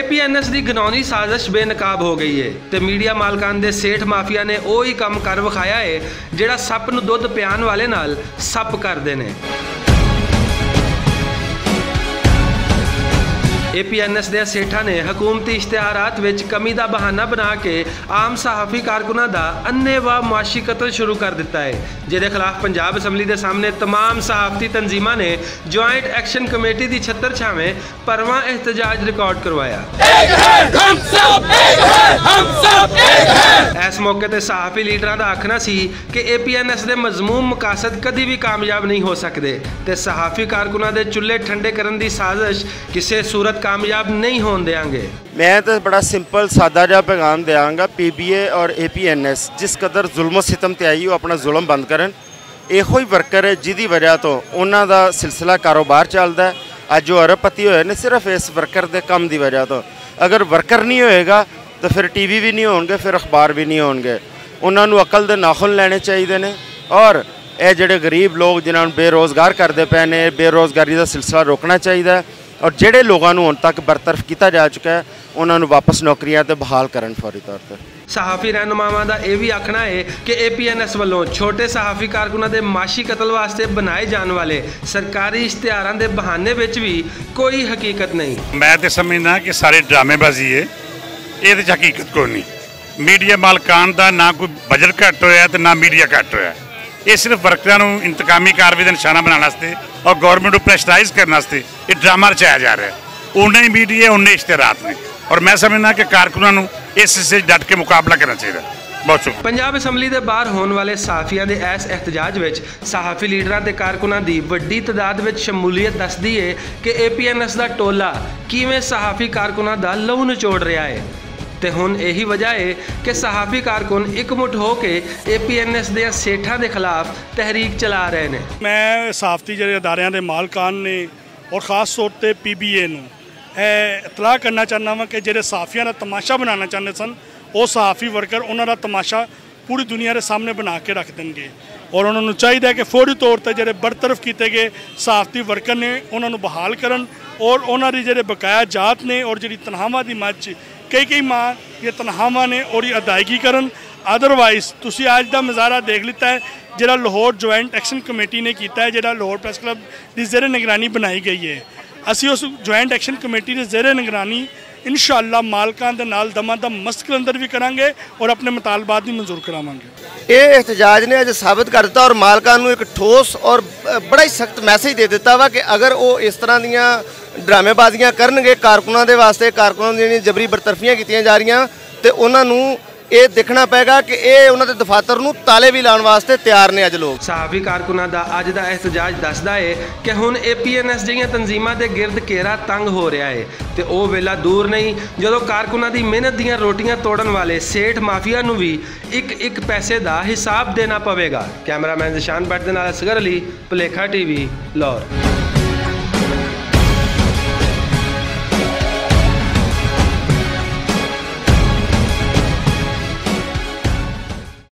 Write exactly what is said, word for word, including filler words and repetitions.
پی این ایس دی گناؤنی سازش بے نقاب ہو گئی ہے تے میڈیا مالکان دے سیٹھ مافیا نے اوہی کم کر وکھایا ہے جڑا سپ نوں دودھ پیان والے نال سپ کردے نے۔ اے پی این ایس دے سیٹھاں نے حکومتی اشتہارات وچ کمی دا بہانہ بنا کے عام صحافی کارکناں دا انے وا معاشی قتل شروع کر دتا ہے، جس دے خلاف پنجاب اسمبلی دے سامنے تمام صحافتی تنظیماں نے جوائنٹ ایکشن کمیٹی دی چھتر چھاویں پرواں احتجاج ریکارڈ کروایا۔ ایک ہے ہم سب، ایک ہے ہم سب، ایک ہے۔ اس موقع تے صحافی لیڈراں دا آکھنا سی کہ اے پی این ایس دے مذموم مقاصد کدی وی کامیاب نہیں ہو سکدے تے صحافی کارکناں دے چولہے ٹھنڈے کرن دی سازش کسے صورت کامیاب نہیں ہون دیاں گے۔ میں تے بڑا سمپل سادہ جہا پیغام دیاں گا، پی بی اے اور اے پی این ایس جس قدر ظلم و ستم تے آئی، وہ اپنا ظلم بند کرن۔ ایہو ہی ورکر ہے جدی وجہ تو انہاں دا سلسلہ کاروبار چلدا ہے۔ اج جو ارب پتی ہوئے نے صرف اس ورکر دے کم دی وجہ تو۔ اگر ورکر نہیں ہوئے گا تو پھر ٹی وی بھی نہیں ہون گے، پھر اخبار بھی نہیں ہون گے۔ انہاں نوں عقل دے ناخن لینے چاہیدے نے۔ اور اے جڑے غریب لوگ جنہاں نوں بے روزگار کردے پے نے، بے روزگاری دا سلسلہ روکنا چاہیدا ہے۔ اور جڑے لوگاں نوں ہن تک برطرف کیتا جا چکا ہے، انہاں نوں واپس نوکریاں تے بحال کرن فوری طور تے۔ صحافی رہنماواں دا اے وی آکھنا ہے کہ اے پی این ایس ولوں چھوٹے صحافی کارکناں دے معاشی قتل واسطے بنائے جان والے سرکاری اشتہاراں دے بہانے وچ وی کوئی حقیقت نہیں۔ میں تے سمجھنا کہ سارے ڈرامے بازی ہے، اے تے حقیقت کوئی نہیں۔ میڈیا مالکان دا نہ کوئی بجٹ گھٹ ہویا تے نہ میڈیا گھٹ ہویا۔ یہ صرف ورکراں نوں انتقامی کاروائی دا نشانہ بنانا واسطے اور گورنمنٹ نوں پریشرائز کرنا واسطے یہ ڈرامہ رچایا جا رہا ہے۔ اُنے ہی میڈیا، اُنے اشتہارات نے۔ اور میں سمجھنا کہ کارکناں نوں اس سے ڈٹ کے مقابلہ کرنا چاہیے۔ بہت شکریہ۔ پنجاب اسمبلی دے باہر ہون والے صحافیاں دے ایس احتجاج وچ صحافی لیڈراں تے کارکناں دی وڈی تعداد وچ شمولیت دسدی ہے کہ اے پی این ایس دا ٹولا کیویں صحافی کارکناں دا لہو نچوڑ رہیا ہے۔ تے ہن ایہی وجہ ہے کہ صحافی کارکن اک مٹھ ہو کے اے پی این ایس دیاں سیٹھاں دے خلاف تحریک چلا رہے نے۔ میں صحافتی جڑے اداریاں دے مالکان نے اور خاص طور تے پی بی اے نوں اے اطلاع کرنا چاہنا واں کہ جڑے صحافیاں دا تماشا بنانا چاہندے سن، او صحافی ورکر انہاں دا تماشا پوری دنیا دے سامنے بنا کے رکھ دین گے۔ اور انہاں نوں چاہیدا ہے کہ فوری طور تے جڑے برطرف کیتے گئے صحافتی ورکر نے، انہاں نوں بحال کرن اور انہاں دی جڑے بقایا جات نے اور جڑی تنہاواں دی مچ کئی کئی ماہ یہ تنہاواں نے اور یہ ادائیگی کرن۔ ادروائز تسی اج دا مظاہرہ دیکھ لیتا ہے، جڑا لاہور جوائنٹ ایکشن کمیٹی نے کیتا ہے، جڑا لاہور پریس کلب دی زیر نگرانی بنائی گئی ہے۔ اسی اس جوائنٹ ایکشن کمیٹی دے زیر نگرانی انشاءاللہ مالکان دے نال دما دم مستقل اندر بھی کرانگے اور اپنے مطالبات بھی منظور کراوانگے۔ اے احتجاج نے اج ثابت کر دتا اور مالکان نوں ایک ٹھوس اور بڑا ہی سخت میسج دے دتا وا کہ اگر وہ اس طرح دیاں ڈرامے بازیاں کرنگے کارکناں دے واسطے، کارکناں دیاں جبری برطرفیاں کیتیاں جا رہیاں، تے انہاں نوں اے دیکھنا پئے گا کہ اے انہاں دے دفاتر نوں تالے وی لان واسطے تیار نے اج لوگ۔ صحافی کارکناں دا اج دا احتجاج دسدا ہے کہ ہن اے پی این ایس جیہاں تنظیماں دے گرد گھیرا تنگ ہو رہیا ہے تے او ویلا دور نہیں جدوں کارکناں دی محنت دیاں روٹیاں توڑن والے سیٹھ مافیا نوں وی اک اک پیسے دا حساب دینا پوے گا۔ کیمرہ مین ذیشان بٹ دے نال اصغر علی، پلیکھا ٹی وی، لاہور۔